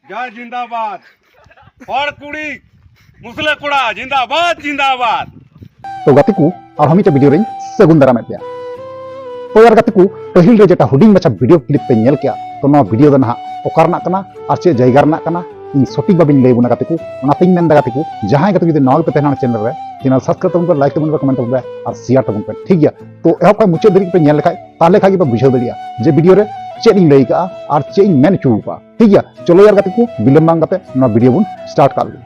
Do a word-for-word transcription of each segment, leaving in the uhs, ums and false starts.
ᱡᱟᱭ ᱡᱤᱱᱫᱟᱵᱟᱫ᱾ ᱦᱚᱲ ᱠᱩᱲᱤ, ᱢᱩᱥᱞᱟᱹ ᱠᱚᱲᱟ, ᱡᱤᱱᱫᱟᱵᱟᱫ, ᱡᱤᱱᱫᱟᱵᱟᱫ᱾ ᱛᱚ ᱜᱟᱛᱮ ᱠᱚ, ᱟᱨᱦᱚᱸ ᱢᱤᱫᱴᱮᱡ ᱵᱷᱤᱰᱤᱭᱳ ᱨᱮᱧ ᱥᱟᱹᱜᱩᱱ ᱫᱟᱨᱟᱢᱮᱫ ᱯᱮᱭᱟ᱾ ᱛᱚ ᱭᱟᱨ ᱜᱟᱛᱮ ᱠᱚ, ᱯᱟᱹᱦᱤᱞ ᱨᱮ ᱡᱮᱴᱟ ᱦᱩᱰᱤᱧ ᱢᱟᱪᱷᱟ ᱵᱷᱤᱰᱤᱭᱳ ᱠᱞᱤᱯ ᱯᱮ ᱧᱮᱞ ᱠᱮᱜᱼᱟ, ᱛᱚ ᱱᱚᱣᱟ ᱵᱷᱤᱰᱤᱭᱳ ᱫᱚ ᱱᱟᱦᱟᱜ ᱚᱠᱟ ᱨᱮᱱᱟᱜ ᱠᱟᱱᱟ ᱟᱨ ᱪᱮᱫ ᱡᱟᱭᱜᱟ ᱨᱮᱱᱟᱜ ᱠᱟᱱᱟ, ᱤᱧ ᱥᱚᱴᱷᱤᱠ ᱵᱟᱵᱤᱧ ᱞᱟᱹᱭ ᱵᱚᱱᱟ ᱜᱟᱛᱮ ᱠᱚ᱾ ᱚᱱᱟᱛᱤᱧ ᱢᱮᱱᱫᱟ ᱜᱟᱛᱮ ᱠᱚ, ᱡᱟᱦᱟᱸᱭ ᱜᱟᱛᱮ ᱠᱚ ᱡᱩᱫᱤ ᱱᱟᱣᱟ ᱜᱮᱯᱮ ᱛᱟᱦᱮᱱᱟ ᱪᱮᱱᱮᱞ ᱨᱮ, ᱪᱮᱱᱮᱞ ᱥᱟᱵᱥᱠᱨᱟᱭᱤᱵ ᱛᱟᱵᱚᱱ ᱯᱮ, ᱞᱟᱭᱤᱠ ᱛᱟᱵᱚᱱ ᱯᱮ, ᱠᱚᱢᱮᱱᱴ ᱛᱟᱵᱚᱱ ᱯᱮ ᱟᱨ ᱥᱮᱭᱟᱨ ᱛᱟᱵᱚᱱ ᱯᱮ, ᱴᱷᱤᱠ ᱜᱮᱭᱟ? ᱛᱚ ᱮᱦᱚᱵ ᱠᱷᱚᱱ ᱢᱩᱪᱟᱹᱫ ᱫᱷᱟᱹᱵᱤᱡ ᱯᱮ ᱧᱮᱞ ᱞᱮᱠᱷᱟᱡ, ᱛᱟᱦᱞᱮ ᱠᱷᱟᱡ ᱜᱮᱯᱮ ᱵᱩᱡᱷᱟᱹᱣ ᱫᱟᱲᱮᱭᱟᱜᱼᱟ ᱡᱮ ᱵᱷᱤᱰᱤᱭᱳ ᱨᱮ ᱪᱮᱫ ᱤᱧ ᱞᱟᱹᱭ ᱠᱟᱜᱼᱟ ᱟᱨ ᱪᱮᱫ ᱤᱧ ᱢᱮᱱ ᱦᱚᱪᱚ ᱠᱟᱜᱼᱟ, ᱴᱷᱤᱠ ᱜᱮᱭᱟ? ᱪᱚᱞᱚ ᱭᱟᱨ ᱜᱟᱛᱮ ᱠᱚ, ᱵᱤᱞᱚᱢ ᱵᱟᱝ ᱠᱟᱛᱮ ᱱᱚᱣᱟ ᱵᱷᱤᱰᱤᱭᱳ ᱵᱚᱱ ᱥᱴᱟᱨᱴ ᱠᱟᱜ ᱞᱮᱜᱮ᱾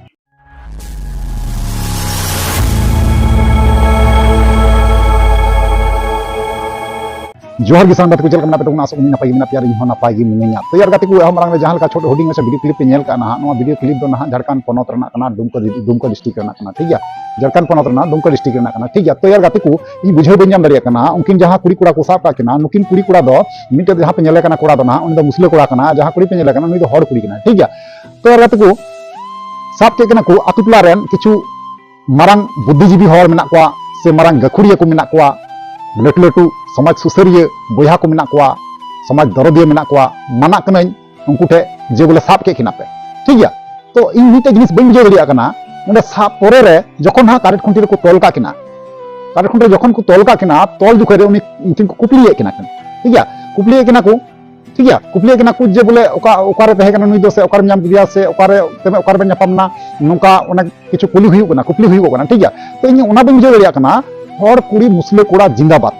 ᱡᱚᱦᱟᱨ ᱜᱮ ᱥᱟᱱᱟᱢ ᱜᱟᱛᱮ ᱠᱚ, ᱪᱮᱫ ᱞᱮᱠᱟ ᱢᱮᱱᱟᱜ ᱯᱮ ᱛᱟᱵᱚᱱᱟ? ᱟᱥᱚᱜ ᱠᱟᱹᱱᱟᱹᱧ ᱱᱟᱯᱟᱭ ᱜᱮ ᱢᱮᱱᱟᱜ ᱯᱮᱭᱟ ᱟᱨ ᱤᱧ ᱦᱚᱸ ᱱᱟᱯᱟᱭ ᱜᱮ ᱢᱤᱱᱟᱹᱧᱟ᱾ ᱛᱚ ᱭᱟᱨ ᱜᱟᱛᱮ ᱠᱚ, ᱮᱦᱚᱵ ᱢᱟᱲᱟᱝ ᱨᱮ ᱡᱟᱦᱟᱸ ᱞᱮᱠᱟ ᱪᱷᱳᱴ ᱦᱩᱰᱤᱧ ᱢᱟᱪᱷᱟ ᱵᱷᱤᱰᱤᱭᱳ ᱠᱞᱤᱯ ᱯᱮ ᱧᱮᱞ ᱠᱟᱜᱼᱟ ᱱᱟᱦᱟᱜ, ᱱᱚᱣᱟ ᱵᱷᱤᱰᱤᱭᱳ ᱠᱞᱤᱯ ᱫᱚ ᱱᱟᱦᱟᱜ ᱡᱷᱟᱲᱠᱷᱚᱸᱰ ᱯᱚᱱᱚᱛ ᱨᱮᱱᱟᱜ ᱠᱟᱱᱟ, ᱰᱩᱢᱠᱟ, ᱰᱩᱢᱠᱟ ᱰᱤᱥᱴᱨᱤᱠᱴ ᱨᱮᱱᱟᱜ ᱠᱟᱱᱟ, ᱴᱷᱤᱠ ᱜᱮᱭᱟ? ᱡᱷᱟᱲᱠᱷᱚᱸᱰ ᱯᱚᱱᱚᱛ ᱨᱮᱱᱟᱜ ᱰᱩᱢᱠᱟ ᱰᱤᱥᱴᱨᱤᱠᱴ ᱨᱮᱱᱟᱜ ᱠᱟᱱᱟ, ᱴᱷᱤᱠ ᱜᱮᱭᱟ? ᱛᱚ ᱭᱟᱨ ᱜᱟᱛᱮ ᱠᱚ, ᱤᱧ ᱵᱩᱡᱷᱟᱹᱣ ᱵᱟᱹᱧ ᱧᱟᱢ ᱫᱟᱲᱮᱭᱟᱜ ᱠᱟᱱᱟ, ᱩᱱᱠᱤᱱ ᱡᱟᱦᱟᱸ ᱠᱩᱲᱤ ᱠᱚᱲᱟ ᱠᱚ ᱥᱟᱵ ᱠᱟᱜ ᱠᱤᱱᱟ, ᱱᱩᱠᱤᱱ ᱠᱩᱲᱤ ᱠᱚᱲᱟ ᱫᱚ, ᱢᱤᱫᱴᱮᱡ ᱡᱟᱦᱟᱸ ᱯᱮ ᱧᱮᱞᱮ ᱠᱟᱱᱟ ᱠᱚᱲᱟ ᱫᱚ ᱱᱟᱦᱟᱜ, ᱩᱱᱤ ᱫᱚ ᱢᱩᱥᱞᱟᱹ ᱠᱚᱲᱟ ᱠᱟᱱᱟ, ᱡᱟᱦᱟᱸ ᱠᱩᱲᱤ ᱯᱮ ᱧᱮᱞᱮ ᱠᱟᱱᱟ, ᱱᱩᱭ ᱫᱚ ᱦᱚᱲ ᱠᱩᱲᱤ ᱠᱟᱱᱟᱭ, ᱴᱷᱤᱠ ᱜᱮᱭᱟ? ᱛᱚ ᱭᱟᱨ ᱜᱟᱛᱮ ᱠᱚ, ᱥᱟᱵ ᱠᱮᱫ ᱠᱤᱱᱟ ᱠᱚ ᱟᱛᱳ ᱴᱚᱞᱟ ᱨᱮᱱ ᱠᱤᱪᱷᱩ ᱢᱟᱨᱟᱝ ᱵᱩᱫᱽᱫᱷᱤᱡᱤᱵᱤ ᱦᱚᱲ ᱢᱮᱱᱟᱜ ᱠᱚᱣᱟ ᱥᱮ ᱢᱟᱨᱟᱝ ᱜᱟᱹᱠᱷᱩᱲᱤᱭᱟᱹ ᱠᱚ ᱢᱮᱱᱟᱜ ᱠᱚᱣᱟ, ᱞᱟᱹᱴᱩ ᱞᱟᱹᱴᱩ ᱥᱚᱢᱟᱡᱽ ᱥᱩᱥᱟᱹᱨᱤᱭᱟᱹ ᱵᱚᱭᱦᱟ ᱠᱚ ᱢᱮᱱᱟᱜ ᱠᱚᱣᱟ, ᱥᱚᱢᱟᱡᱽ ᱫᱚᱨᱚᱫᱤᱭᱟᱹ ᱢᱮᱱᱟᱜ ᱠᱚᱣᱟ, ᱢᱟᱱᱟᱜ ᱠᱟᱹᱱᱟᱹᱧ ᱩᱱᱠᱩ ᱴᱷᱮᱱ ᱡᱮ ᱵᱚᱞᱮ ᱥᱟᱵ ᱠᱮᱫ ᱠᱤᱱᱟ ᱯᱮ, ᱴᱷᱤᱠ ᱜᱮᱭᱟ? ᱛᱚ ᱤᱧ ᱢᱤᱫᱴᱮᱡ ᱡᱤᱱᱤᱥ ᱵᱟᱹᱧ ᱵᱩᱡᱷᱟᱹᱣ ᱫᱟᱲᱮᱭᱟᱜ ᱠᱟᱱᱟ, ᱚᱸᱰᱮ ᱥᱟᱵ ᱯᱚᱨᱮ ᱨᱮ ᱡᱚᱠᱷᱚᱱ ᱦᱟᱸᱜ ᱠᱟᱨᱮᱱᱴ ᱠᱷᱩᱱᱴᱤ ᱨᱮᱠᱚ ᱛᱚᱞ ᱠᱟᱜ ᱠᱤᱱᱟ, ᱠᱟᱨᱮᱱᱴ ᱠᱷᱩᱱᱴᱤ ᱨᱮ ᱡᱚᱠᱷᱚᱱ ᱠᱚ ᱛᱚᱞ ᱠᱟᱜ ᱠᱤᱱᱟ, ᱛᱚᱞ ᱡᱚᱠᱷᱚᱱ ᱨᱮ ᱩᱱᱤ ᱩᱱᱠᱤᱱ ᱠᱚ ᱠᱩᱯᱞᱤᱭᱮᱫ ᱠᱤᱱᱟ ᱠᱤᱱ, ᱴᱷᱤᱠ ᱜᱮᱭᱟ? ᱠᱩᱯᱞᱤᱭᱮᱫ ᱠᱤᱱᱟ ᱠᱚ, ᱴᱷᱤᱠ ᱜᱮᱭᱟ, ᱠᱩᱯᱞᱤᱭᱮᱫ ᱠᱟᱱᱟ ᱠᱚ ᱡᱮ ᱵᱚᱞᱮ ᱚᱠᱟ, ᱚᱠᱟᱨᱮ ᱛᱟᱦᱮᱸ ᱠᱟᱱᱟ ᱱᱩᱭ ᱫᱚ ᱥᱮ ᱚᱠᱟᱨᱮᱢ ᱧᱟᱢ ᱠᱮᱫᱮᱭᱟ ᱥᱮ ᱚᱠᱟᱨᱮ, ᱛᱮᱢᱮ ᱚᱠᱟᱨᱮᱵᱮᱱ ᱧᱟᱯᱟᱢ ᱱᱟ, ᱱᱚᱝᱠᱟ ᱚᱱᱮᱠ ᱠᱤᱪᱷᱩ ᱠᱩᱞᱤ ᱦᱩᱭᱩᱜ ᱠᱟᱱᱟ, ᱠᱩᱯᱞᱤ ᱦᱩᱭᱩᱜ ᱠᱟᱱᱟ, ᱴᱷᱤᱠ ᱜᱮᱭᱟ? ᱛᱚ ᱤᱧ ᱚᱱᱟ ᱵᱟᱹᱧ ᱵᱩᱡᱷᱟᱹᱣ ᱫᱟᱲᱮᱭᱟᱜ ᱠᱟᱱᱟ, ᱦᱚᱲ ᱠᱩᱲᱤ ᱢᱩᱥᱞᱟᱹ ᱠᱚᱲᱟ ᱡᱤᱱᱫᱟᱵᱟᱫ,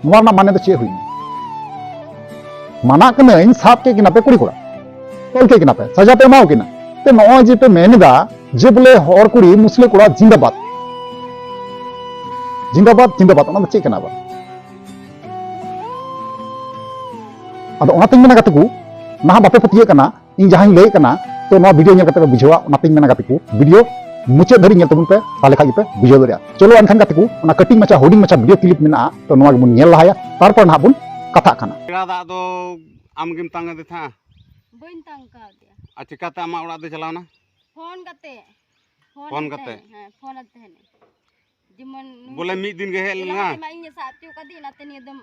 ᱱᱚᱣᱟ ᱨᱮᱱᱟᱜ ᱢᱟᱱᱮ ᱫᱚ ᱪᱮᱫ ᱦᱩᱭᱱᱟ? ᱢᱟᱱᱟᱜ ᱠᱟᱹᱱᱟᱹᱧ, ᱥᱟᱵ ᱠᱮᱫ ᱠᱤᱱᱟ ᱯᱮ ᱠᱩᱲᱤ ᱠᱚᱲᱟ, ᱛᱚᱞ ᱠᱮᱫ ᱠᱤᱱᱟ ᱯᱮ, ᱥᱟᱡᱟ ᱯᱮ ᱮᱢᱟᱣ ᱠᱤᱱᱟ, ᱛᱚ ᱱᱚᱜᱼᱚᱭ ᱡᱮ ᱯᱮ ᱢᱮᱱ ᱮᱫᱟ ᱡᱮ ᱵᱚᱞᱮ ᱦᱚᱲ ᱠᱩᱲᱤ ᱢᱩᱥᱞᱟᱹ ᱠᱚᱲᱟ ᱡᱤᱱᱫᱟᱵᱟᱫ, ᱡᱤᱱᱫᱟᱵᱟᱫ, ᱡᱤᱱᱫᱟᱵᱟᱫ, ᱚᱱᱟ ᱫᱚ ᱪᱮᱫ ᱠᱟᱱᱟ ᱟᱵᱟᱨ? ᱟᱫᱚ ᱚᱱᱟᱛᱤᱧ ᱢᱮᱱᱟ ᱜᱟᱛᱮ ᱠᱚ, ᱱᱟᱦᱟᱜ ᱵᱟᱯᱮ ᱯᱟᱹᱛᱭᱟᱹᱜ ᱠᱟᱱᱟ, ᱤᱧ ᱡᱟᱦᱟᱸᱧ ᱞᱟᱹᱭᱮᱫ ᱠᱟᱱᱟ, ᱛᱚ ᱱᱚᱣᱟ ᱵᱷᱤᱰᱤᱭᱳ ᱧᱮᱞ ᱠᱟᱛᱮ ᱯᱮ ᱵᱩᱡᱷᱟᱹᱣᱟ᱾ ᱚᱱᱟᱛᱤᱧ ᱢᱮᱱᱟ ᱜᱟᱛᱮ ᱠᱚ, ᱵᱷᱤᱰᱤᱭᱳ ᱢᱩᱪᱟᱹᱫ ᱫᱷᱟᱹᱵᱤᱡ ᱧᱮᱞ ᱛᱟᱵᱚᱱ ᱯᱮ, ᱛᱟᱦᱞᱮ ᱠᱷᱟᱡ ᱜᱮᱯᱮ ᱵᱩᱡᱷᱟᱹᱣ ᱫᱟᱲᱮᱭᱟᱜᱼᱟ᱾ ᱪᱚᱞᱚ ᱮᱱᱠᱷᱟᱱ ᱜᱟᱛᱮ ᱠᱚ, ᱚᱱᱟ ᱠᱟᱹᱴᱤᱡ ᱢᱟᱪᱷᱟ ᱦᱩᱰᱤᱧ ᱢᱟᱪᱷᱟ ᱵᱷᱤᱰᱤᱭᱳ ᱠᱞᱤᱯ ᱢᱮᱱᱟᱜᱼᱟ, ᱛᱚ ᱱᱚᱣᱟ ᱜᱮᱵᱚᱱ ᱧᱮᱞ ᱞᱟᱦᱟᱭᱟ, ᱛᱟᱨᱯᱚᱨ ᱱᱟᱦᱟᱜ ᱵᱚᱱ ᱠᱟᱛᱷᱟᱜ ᱠᱟᱱᱟ᱾ ᱯᱮᱲᱟ ᱫᱟᱜ ᱫᱚ ᱟᱢ ᱜᱮᱢ ᱛᱟᱝ ᱟᱫᱮ ᱛᱟᱦᱮᱸᱜᱼᱟ? ᱵᱟᱹᱧ ᱛᱟᱝ ᱠᱟᱣᱫᱮᱭᱟ᱾ ᱟᱨ ᱪᱤᱠᱟᱛᱮ ᱟᱢᱟᱜ ᱚᱲᱟᱜ ᱫᱚᱭ ᱪᱟᱞᱟᱣᱱᱟ? ᱯᱷᱳᱱ ᱠᱟᱛᱮ᱾ ᱯᱷᱳᱱ ᱯᱷᱳᱱ ᱟᱫᱮ ᱠᱟᱛᱮ? ᱛᱟᱦᱮᱸᱱ, ᱦᱮᱸ, ᱯᱷᱳᱱ ᱟᱫᱮ ᱛᱟᱦᱮᱸᱱ᱾ ᱡᱮᱢᱚᱱ ᱱᱩᱭ ᱵᱚᱞᱮ ᱢᱤᱫ ᱫᱤᱱ ᱜᱮ ᱦᱮᱡ ᱞᱟᱦᱟ ᱞᱮᱱᱟ? ᱛᱮᱢᱟ ᱤᱧ ᱮ ᱥᱟᱵ ᱦᱚᱪᱚ ᱠᱟᱫᱮ, ᱚᱱᱟᱛᱮ ᱱᱤᱭᱟᱹ ᱫᱚᱢ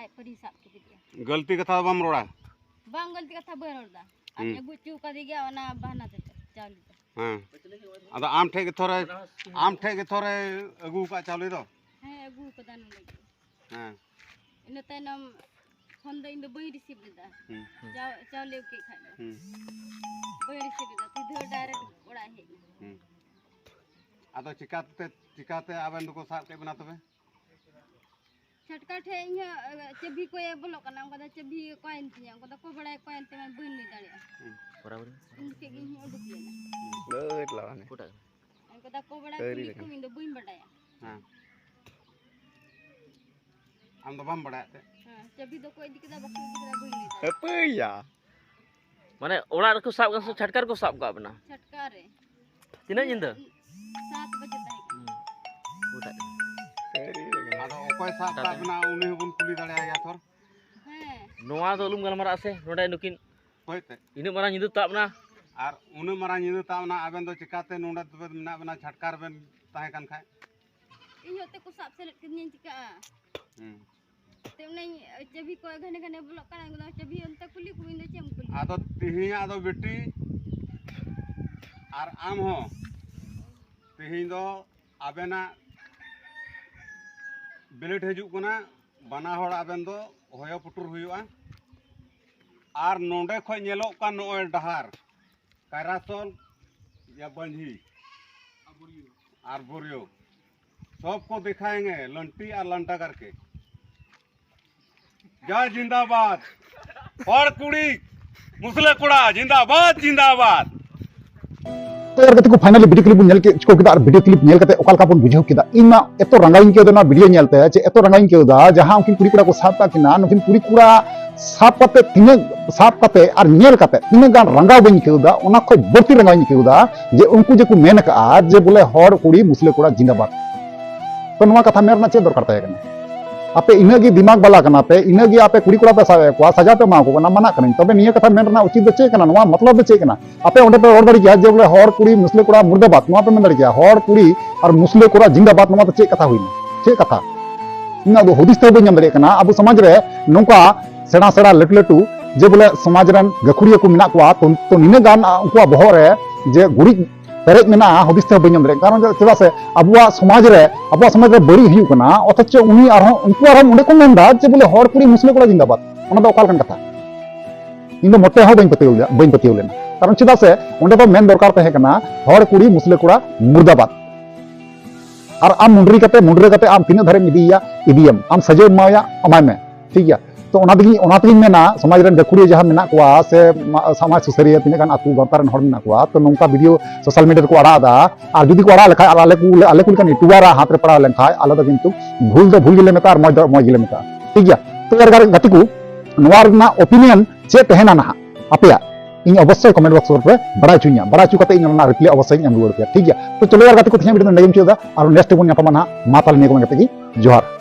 ᱟᱡ ᱯᱟᱹᱨᱤ ᱥᱟᱵ ᱦᱚᱪᱚ ᱠᱮᱫᱮᱭᱟ᱾ ᱜᱟᱹᱞᱛᱤ ᱠᱟᱛᱷᱟ ᱫᱚ ᱵᱟᱢ ᱨᱚᱲᱟ? ᱵᱟᱝ, ᱜᱟᱹᱞᱛᱤ ᱠᱟᱛᱷᱟ ᱵᱟᱹᱧ ᱨᱚᱲ ᱮᱫᱟ᱾ ᱟᱨᱤᱧ ᱦᱩᱸ᱾ ᱟᱹᱜᱩ ᱦᱚᱪᱚ ᱠᱟᱫᱮ ᱜᱮᱭᱟ ᱚᱱᱟ ᱵᱟᱦᱟᱱᱟ ᱛᱮᱫᱚ ᱪᱟᱣᱞᱮ ᱫᱚ᱾ ᱦᱮᱸ᱾ ᱟᱫᱚ ᱟᱢ ᱴᱷᱮᱡ ᱜᱮ ᱛᱷᱚᱨᱮ, ᱟᱢ ᱴᱷᱮᱡ ᱜᱮ ᱛᱷᱚᱨᱮ ᱟᱹᱜᱩ ᱟᱠᱟᱫ ᱪᱟᱣᱞᱮ ᱫᱚ? ᱦᱮᱸ, ᱟᱹᱜᱩ ᱟᱠᱟᱫᱟ ᱱᱚᱰᱮ ᱜᱮ᱾ ᱦᱮᱸ᱾ ᱤᱱᱟᱹ ᱛᱟᱭᱱᱚᱢ ᱯᱷᱳᱱ ᱫᱚ ᱤᱧ ᱫᱚ ᱵᱟᱹᱧ receive ᱞᱮᱫᱟ᱾ ᱦᱩᱸ᱾ ᱪᱟᱣ-, ᱪᱟᱣᱞᱮ ᱠᱮᱫ ᱠᱷᱟᱡ ᱫᱚ᱾ ᱦᱩᱸ᱾ ᱵᱟᱹᱧ receive ᱞᱮᱫᱟ, ᱥᱤᱫᱷᱟᱹ direct ᱚᱲᱟᱜ ᱦᱮᱡ ᱮᱱᱟ᱾ ᱦᱩᱸ᱾ ᱟᱫᱚ ᱪᱤᱠᱟᱛᱮ, ᱪᱤᱠᱟᱛᱮ ᱟᱵᱮᱱ ᱫᱚᱠᱚ ᱥᱟᱵ ᱠᱮᱫ ᱵᱮᱱᱟ ᱛᱚᱵᱮ? ᱪᱷᱟᱴᱠᱟ ᱴᱷᱮᱡ ᱤᱧ ᱦᱚᱸ, ᱮ, ᱪᱟᱹᱵᱤ ᱠᱚᱭᱮ ᱵᱚᱞᱚᱜ ᱠᱟᱱᱟ, ᱚᱱᱠᱟ ᱫᱚ ᱪᱟᱹᱵᱤ ᱚᱠᱚᱭᱮᱱ ᱛᱤᱧᱟ, ᱚᱱᱠᱟ ᱫᱚ ᱚᱠᱚᱭ ᱵᱟᱲᱟᱭ ᱚᱠᱚᱭᱮᱱ ᱛᱤᱧᱟ, ᱵᱟᱹᱧ ᱞᱟᱹᱭ ᱫᱟᱲᱮᱭᱟᱜᱼᱟ᱾ ᱦᱩᱸ᱾ ᱩᱱ ᱡᱚᱠᱷᱮᱡ ᱜᱮ ᱤᱧ ᱦᱚᱸ ᱩᱰᱩᱠ ᱞᱮᱱᱟ᱾ ᱞᱟᱹᱭ ᱛᱟᱞᱟᱝ ᱢᱮ᱾ ᱚᱠᱚᱭᱴᱟᱜ ᱠᱟᱱᱟ? ᱚᱱᱠᱟ ᱫᱚ ᱚᱠᱚᱭ ᱵᱟᱲᱟᱭ ᱠᱟᱹᱨᱤ ᱠᱩᱞᱤ ᱞᱮᱠᱟ᱾ ᱠᱚᱢ, ᱤᱧ ᱫᱚ ᱵᱟᱹᱧ ᱵᱟᱰᱟᱭᱟ᱾ ᱦᱮᱸ᱾ ᱟᱢ ᱫᱚ ᱵᱟᱢ ᱵᱟᱲᱟᱭᱟ ᱛᱮ? ᱦᱮᱸ, ᱪᱟᱹᱵᱤ ᱫᱚ ᱚᱠᱚᱭ ᱤᱫᱤ ᱠᱮᱫᱟ, ᱵᱟᱠᱚ ᱤᱫᱤ ᱠᱮᱫᱟ, ᱵᱟᱹᱧ ᱞᱟᱹᱭ ᱫᱟᱲᱮᱭᱟᱜᱼᱟ᱾ ᱦᱟᱹᱯᱟᱹᱭᱟ᱾ ᱢᱟᱱᱮ ᱚᱲᱟᱜ ᱨᱮᱠᱚ ᱥᱟᱵ ᱠᱟᱜ ᱥᱮ ᱪᱷᱟᱴᱠᱟ ᱨᱮᱠᱚ ᱥᱟᱵ ᱠᱟᱜ ᱵᱮᱱᱟ? ᱪᱷᱟᱴᱠᱟ ᱨᱮ᱾ ᱛᱤᱱᱟᱹᱜ ᱧᱤᱫᱟᱹ? ᱥᱟᱛ ᱵᱟᱡᱮ ᱛᱟᱦᱮᱸ ᱠᱟᱱᱟ᱾ ᱦᱩᱸ᱾ ᱚᱠᱚᱭᱴᱟᱜ? ᱟᱫᱚ ᱚᱠᱚᱭ ᱥᱟᱵ ᱠᱟᱜ ᱵᱮᱱᱟ, ᱩᱱᱤ ᱦᱚᱸᱵᱚᱱ ᱠᱩᱞᱤ ᱫᱟᱲᱮᱭᱟᱭᱟ ᱛᱷᱚᱨ᱾ ᱦᱮᱸ᱾ ᱱᱚᱣᱟ ᱫᱚ ᱟᱞᱚᱢ ᱜᱟᱞᱢᱟᱨᱟᱜᱼᱟ ᱥᱮ, ᱱᱚᱰᱮ ᱱᱩᱠᱤᱱ ᱦᱳᱭ ᱛᱮ᱾ ᱤᱱᱟᱹᱜ ᱢᱟᱨᱟᱝ ᱧᱤᱫᱟᱹ ᱛᱟᱵ ᱮᱱᱟ᱾ ᱟᱨ ᱩᱱᱟᱹᱜ ᱢᱟᱨᱟᱝ ᱧᱤᱫᱟᱹ ᱛᱟᱵ ᱮᱱᱟ, ᱟᱵᱮᱱ ᱫᱚ ᱪᱤᱠᱟᱛᱮ ᱱᱚᱰᱮ ᱛᱚᱵᱮ ᱢᱮᱱᱟᱜ ᱵᱮᱱᱟ, ᱪᱷᱟᱴᱠᱟ ᱨᱮᱵᱮᱱ ᱛᱟᱦᱮᱸ ᱠᱟᱱ ᱠᱷᱟᱡ? ᱤᱧ ᱦᱚᱸ ᱮᱱᱛᱮ ᱠᱚ ᱥᱟᱵ ᱥᱮᱞᱮᱫ ᱠᱤᱫᱤᱧᱟ, ᱪᱤᱠᱟᱹᱜᱼᱟ? ᱦᱩᱸ᱾ ᱛᱮ ᱚᱱᱮᱧ, ᱪᱟᱹᱵᱤ ᱠᱚ ᱜᱷᱟᱱᱮ ᱜᱷᱟᱱᱮ ᱵᱚᱞᱚᱜ ᱠᱟᱱᱟ, ᱤᱧ ᱫᱚ ᱪᱟᱹᱵᱤ ᱚᱱᱛᱮ ᱠᱩᱞᱤ ᱠᱚᱢ, ᱤᱧ ᱫᱚ ᱪᱮᱫ ᱮᱢ ᱠᱩᱞᱤᱧᱟ? ᱟᱫᱚ ᱛᱤᱦᱤᱧᱟᱜ ᱫᱚ ᱵᱤᱴᱤ ᱟᱨ ᱟᱢ ᱦᱚᱸ ᱛᱤᱦᱤᱧ ᱫᱚ ᱟᱵᱮᱱᱟᱜ ᱵᱤᱞᱤᱰ ᱦᱤᱡᱩᱜ ᱠᱟᱱᱟ, ᱵᱟᱱᱟ ᱦᱚᱲ ᱟᱵᱮᱱ ᱫᱚ ᱦᱚᱭᱚ ᱯᱩᱴᱩᱨ ᱦᱩᱭᱩᱜᱼᱟ᱾ ᱟᱨ ᱱᱚᱰᱮ ᱠᱷᱚᱡ ᱧᱮᱞᱚᱜ ᱠᱟᱱ ᱱᱚᱜᱼᱚᱭ ᱰᱟᱦᱟᱨ, ᱠᱟᱭᱨᱟᱥᱚᱞ ᱭᱟ ᱵᱟᱸᱡᱷᱤ ᱟᱨ ᱵᱳᱨᱤᱭᱳ, ᱥᱚᱵ ᱠᱚ ᱫᱮᱠᱷᱟᱭᱮᱸᱜᱮ ᱞᱟᱱᱴᱤ ᱟᱨ ᱞᱟᱱᱴᱟ ᱠᱟᱨᱠᱮ᱾ ᱡᱟᱭ ᱡᱤᱱᱫᱟᱵᱟᱫ, ᱦᱚᱲ ᱠᱩᱲᱤ, ᱢᱩᱥᱞᱟᱹ ᱠᱚᱲᱟ, ᱡᱤᱱᱫᱟᱵᱟᱫ, ᱡᱤᱱᱫᱟᱵᱟᱫ᱾ ᱛᱚ ᱭᱟᱨ ᱜᱟᱛᱮ ᱠᱚ, finally video clip ᱵᱚᱱ ᱧᱮᱞ ᱠᱮᱫ, ᱪᱤᱠᱟᱹ ᱠᱮᱫᱟ, ᱟᱨ video clip ᱧᱮᱞ ᱠᱟᱛᱮ ᱚᱠᱟ ᱞᱮᱠᱟ ᱵᱚᱱ ᱵᱩᱡᱷᱟᱹᱣ ᱠᱮᱫᱟ? ᱤᱧ ᱢᱟ ᱮᱛᱚ ᱨᱟᱸᱜᱟᱣᱤᱧ ᱟᱹᱭᱠᱟᱹᱣ ᱮᱫᱟ ᱱᱚᱣᱟ video ᱧᱮᱞᱛᱮ, ᱡᱮ ᱮᱛᱚ ᱨᱟᱸᱜᱟᱣᱤᱧ ᱟᱹᱭᱠᱟᱹᱣ ᱮᱫᱟ, ᱡᱟᱦᱟᱸ ᱩᱱᱠᱤᱱ ᱠᱩᱲᱤ ᱠᱚᱲᱟ ᱠᱚ ᱥᱟᱵ ᱠᱟᱜ ᱠᱤᱱᱟ, ᱱᱩᱠᱤᱱ ᱠᱩᱲᱤ ᱠᱚᱲᱟ ᱥᱟᱵ ᱠᱟᱛᱮ ᱛᱤᱱᱟᱹᱜ, ᱥᱟᱵ ᱠᱟᱛᱮ ᱟᱨ ᱧᱮᱞ ᱠᱟᱛᱮ ᱛᱤᱱᱟᱹᱜ ᱜᱟᱱ ᱨᱟᱸᱜᱟᱣ ᱵᱟᱹᱧ ᱟᱹᱭᱠᱟᱹᱣ ᱮᱫᱟ, ᱚᱱᱟ ᱠᱷᱚᱡ ᱵᱟᱹᱲᱛᱤ ᱨᱟᱸᱜᱟᱣᱤᱧ ᱟᱹᱭᱠᱟᱹᱣ ᱮᱫᱟ ᱡᱮ ᱩᱱᱠᱩ ᱡᱮ ᱠᱚ ᱢᱮᱱ ᱟᱠᱟᱫᱼᱟ ᱡᱮ ᱵᱚᱞᱮ ᱦᱚᱲ ᱠᱩᱲᱤ ᱢᱩᱥᱞᱟᱹ ᱠᱚᱲᱟ ᱡᱤᱱᱫᱟᱵᱟᱫ᱾ ᱛᱚ ᱱᱚᱣᱟ ᱠᱟᱛᱷᱟ ᱢᱮᱱ ᱨᱮᱱᱟᱜ ᱪᱮᱫ ᱫᱚᱨᱠᱟᱨ ᱛᱟᱦᱮᱸ ᱠᱟᱱᱟ? ᱟᱯᱮ ᱤᱱᱟᱹᱜ ᱜᱮ ᱫᱤᱢᱟᱜᱽ ᱵᱟᱞᱟ ᱠᱟᱱᱟ ᱯᱮ, ᱤᱱᱟᱹᱜ ᱜᱮ ᱟᱯᱮ ᱠᱩᱲᱤ ᱠᱚᱲᱟ ᱯᱮ ᱥᱟᱵ ᱮᱫ ᱠᱚᱣᱟ, ᱥᱟᱡᱟ ᱯᱮ ᱮᱢᱟ ᱠᱚ ᱠᱟᱱᱟ, ᱢᱟᱱᱟᱜ ᱠᱟᱹᱱᱟᱹᱧ᱾ ᱛᱚᱵᱮ ᱱᱤᱭᱟᱹ ᱠᱟᱛᱷᱟ ᱢᱮᱱ ᱨᱮᱱᱟᱜ ᱩᱪᱤᱛ ᱫᱚ ᱪᱮᱫ ᱠᱟᱱᱟ? ᱱᱚᱣᱟ ᱢᱚᱛᱞᱚᱵ ᱫᱚ ᱪᱮᱫ ᱠᱟᱱᱟ? ᱟᱯᱮ ᱚᱸᱰᱮ ᱯᱮ ᱨᱚᱲ ᱫᱟᱲᱮ ᱠᱮᱭᱟ ᱡᱮ ᱵᱚᱞᱮ ᱦᱚᱲ ᱠᱩᱲᱤ ᱢᱩᱥᱞᱟᱹ ᱠᱚᱲᱟ ᱢᱩᱨᱫᱟᱵᱟᱫ, ᱱᱚᱣᱟ ᱯᱮ ᱢᱮᱱ ᱫᱟᱲᱮ ᱠᱮᱭᱟ᱾ ᱦᱚᱲ ᱠᱩᱲᱤ ᱟᱨ ᱢᱩᱥᱞᱟᱹ ᱠᱚᱲᱟ ᱡᱤᱱᱫᱟᱵᱟᱫ, ᱱᱚᱣᱟ ᱫᱚ ᱪᱮᱫ ᱠᱟᱛᱷᱟ ᱦᱩᱭᱱᱟ? ᱪᱮᱫ ᱠᱟᱛᱷᱟ? ᱤᱧ ᱟᱫᱚ ᱦᱩᱫᱤᱥ ᱛᱮᱦᱚᱸ ᱵᱟᱹᱧ ᱧᱟᱢ ᱫᱟᱲᱮᱭᱟᱜ ᱠᱟᱱᱟ᱾ ᱟᱵᱚ ᱥᱚᱢᱟᱡᱽ ᱨᱮ ᱱᱚᱝᱠᱟ ᱥᱮᱬᱟ ᱥᱮᱬᱟ ᱞᱟᱹᱴᱩ ᱞᱟᱹᱴᱩ ᱡᱮ ᱵᱚᱞᱮ ᱥᱚᱢᱟᱡᱽ ᱨᱮᱱ ᱜᱟᱹᱠᱷᱩᱲᱤᱭᱟᱹ ᱠᱚ ᱢᱮᱱᱟᱜ ᱠᱚᱣᱟ, ᱛᱚ, ᱛᱚ ᱱᱤᱱᱟᱹᱜ ᱜᱟᱱ ᱩᱱᱠᱩᱣᱟᱜ ᱵᱚᱦᱚᱜ ᱨᱮ ᱡᱮ ᱜᱩᱨᱤᱡ ᱯᱮᱨᱮᱡ ᱢᱮᱱᱟᱜᱼᱟ, ᱦᱩᱫᱤᱥ ᱛᱮᱦᱚᱸ ᱵᱟᱹᱧ ᱧᱟᱢ ᱫᱟᱲᱮᱭᱟᱜ ᱠᱟᱱᱟ᱾ ᱠᱟᱨᱚᱱ ᱪᱮᱫᱟᱜ ᱥᱮ ᱟᱵᱚᱣᱟᱜ ᱥᱚᱢᱟᱡᱽ ᱨᱮ, ᱟᱵᱚᱣᱟᱜ ᱥᱚᱢᱟᱡᱽ ᱨᱮ ᱵᱟᱹᱲᱤᱡ ᱦᱩᱭᱩᱜ ᱠᱟᱱᱟ, ᱚᱛᱷᱚᱪᱚ ᱩᱱᱤ ᱟᱨᱦᱚᱸ, ᱩᱱᱠᱩ ᱟᱨᱦᱚᱸ ᱚᱸᱰᱮ ᱠᱚ ᱢᱮᱱᱫᱟ ᱡᱮ ᱵᱚᱞᱮ ᱦᱚᱲ ᱠᱩᱲᱤ ᱢᱩᱥᱞᱟᱹ ᱠᱚᱲᱟ ᱡᱤᱱᱫᱟᱵᱟᱫ᱾ ᱚᱱᱟ ᱫᱚ ᱚᱠᱟ ᱞᱮᱠᱟᱱ ᱠᱟᱛᱷᱟ? ᱤᱧ ᱫᱚ ᱢᱚᱴᱮ ᱦᱚᱸ ᱵᱟᱹᱧ ᱯᱟᱹᱛᱭᱟᱹᱣ ᱞᱮᱫᱟ, ᱵᱟᱹᱧ ᱯᱟᱹᱛᱭᱟᱹᱣ ᱞᱮᱱᱟ᱾ ᱠᱟᱨᱚᱱ ᱪᱮᱫᱟᱜ ᱥᱮ ᱚᱸᱰᱮ ᱫᱚ ᱢᱮᱱ ᱫᱚᱨᱠᱟᱨ ᱛᱟᱦᱮᱸ ᱠᱟᱱᱟ ᱦᱚᱲ ᱠᱩᱲᱤ ᱢᱩᱥᱞᱟᱹ ᱠᱚᱲᱟ ᱢᱩᱨᱫᱟᱵᱟᱫ᱾ ᱟᱨ ᱟᱢ ᱢᱩᱱᱰᱨᱤ ᱠᱟᱛᱮ, ᱢᱩᱱᱰᱨᱤ ᱠᱟᱛᱮ ᱟᱢ ᱛᱤᱱᱟᱹᱜ ᱫᱷᱟᱨᱮᱢ ᱤᱫᱤᱭᱮᱭᱟ, ᱤᱫᱤᱭᱮᱢ, ᱟᱢ ᱥᱟᱡᱟᱹᱣ ᱮᱢᱟᱣᱟᱭᱟ, ᱮᱢᱟᱭ ᱢᱮ, ᱴᱷᱤᱠ ᱜᱮᱭᱟ᱾ ᱛᱚ ᱚᱱᱟ ᱛᱮᱜᱮ, ᱚᱱᱟ ᱛᱮᱜᱮᱧ ᱢᱮᱱᱟ, ᱥᱚᱢᱟᱡᱽ ᱨᱮᱱ ᱜᱟᱹᱠᱷᱩᱲᱤᱭᱟᱹ ᱡᱟᱦᱟᱸ ᱢᱮᱱᱟᱜ ᱠᱚᱣᱟ ᱥᱮ ᱢᱟ-, ᱥᱚᱢᱟᱡᱽ ᱥᱩᱥᱟᱹᱨᱤᱭᱟᱹ ᱛᱤᱱᱟᱹᱜ ᱜᱟᱱ ᱟᱹᱛᱩ ᱜᱟᱶᱛᱟ ᱨᱮᱱ ᱦᱚᱲ ᱢᱮᱱᱟᱜ ᱠᱚᱣᱟ, ᱛᱚ ᱱᱚᱝᱠᱟ ᱵᱷᱤᱰᱤᱭᱳ ᱥᱳᱥᱟᱞ ᱢᱤᱰᱤᱭᱟ ᱨᱮᱠᱚ ᱟᱲᱟᱜ ᱮᱫᱟ, ᱟᱨ ᱡᱩᱫᱤ ᱠᱚ ᱟᱲᱟᱜ ᱞᱮᱠᱷᱟᱡ ᱟᱨ ᱟᱞᱮ ᱠᱚ, ᱟᱞᱮ ᱠᱚ ᱞᱮᱠᱟᱱ ᱤᱭᱩᱴᱩᱵᱟᱨᱟᱜ ᱦᱟᱛ ᱨᱮ ᱯᱟᱲᱟᱣ ᱞᱮᱱᱠᱷᱟᱡ ᱟᱞᱮ ᱫᱚ ᱠᱤᱱᱛᱩ ᱵᱷᱩᱞ ᱫᱚ ᱵᱷᱩᱞ ᱜᱮᱞᱮ ᱢᱮᱛᱟᱜᱼᱟ ᱟᱨ ᱢᱚᱡᱽ ᱫᱚ ᱢᱚᱡᱽ ᱜᱮᱞᱮ ᱢᱮᱛᱟᱜᱼᱟ, ᱴᱷᱤᱠ ᱜᱮᱭᱟ᱾ ᱛᱚ ᱮᱨ ᱜᱟᱛᱮ ᱠᱚ, ᱱᱚᱣᱟ ᱨᱮᱱᱟᱜ ᱳᱯᱤᱱᱤᱭᱚᱱ ᱪᱮᱫ ᱛᱟᱦᱮᱱᱟ ᱱᱟᱦᱟᱜ ᱟᱯᱮᱭᱟᱜ, ᱤᱧ ᱚᱵᱚᱥᱥᱳᱭ ᱠᱚᱢᱮᱱᱴ ᱵᱚᱠᱥ ᱨᱮ ᱵᱟᱲᱟᱭ ᱦᱚᱪᱚᱧᱟ, ᱵᱟᱲᱟᱭ ᱦᱚᱪᱚ ᱠᱟᱛᱮ ᱤᱧ ᱚᱱᱟ ᱨᱮᱱᱟᱜ ᱨᱤᱯᱞᱟᱭ ᱚᱵᱚᱥᱥᱳᱭ ᱤᱧ ᱮᱢ ᱨᱩᱣᱟᱹᱲ ᱯᱮᱭᱟ, ᱴᱷᱤᱠ ᱜᱮᱭᱟ᱾ ᱛᱚ ᱪᱚᱞᱚ ᱭᱟᱨ ᱜᱟᱛᱮ ᱠᱚ, ᱛᱮᱦᱮᱧᱟᱜ ᱵᱷᱤᱰᱤᱭᱳ ᱫᱚ ᱱᱚᱸᱰᱮ ᱜᱮ ᱢᱩᱪᱟᱹᱫ ᱮᱫᱟ, ᱟᱨ ᱱᱮᱠᱥᱴ ᱵᱚᱱ ᱧᱟᱯᱟᱢᱟ ᱱᱟᱦᱟᱜ᱾ ᱢᱟ ᱛᱟᱦᱞᱮ ᱱᱤᱭᱟᱹ ᱠᱚ ᱢᱮᱱ ᱠᱟᱛᱮ ᱜᱮ ᱡᱚᱦᱟᱨ᱾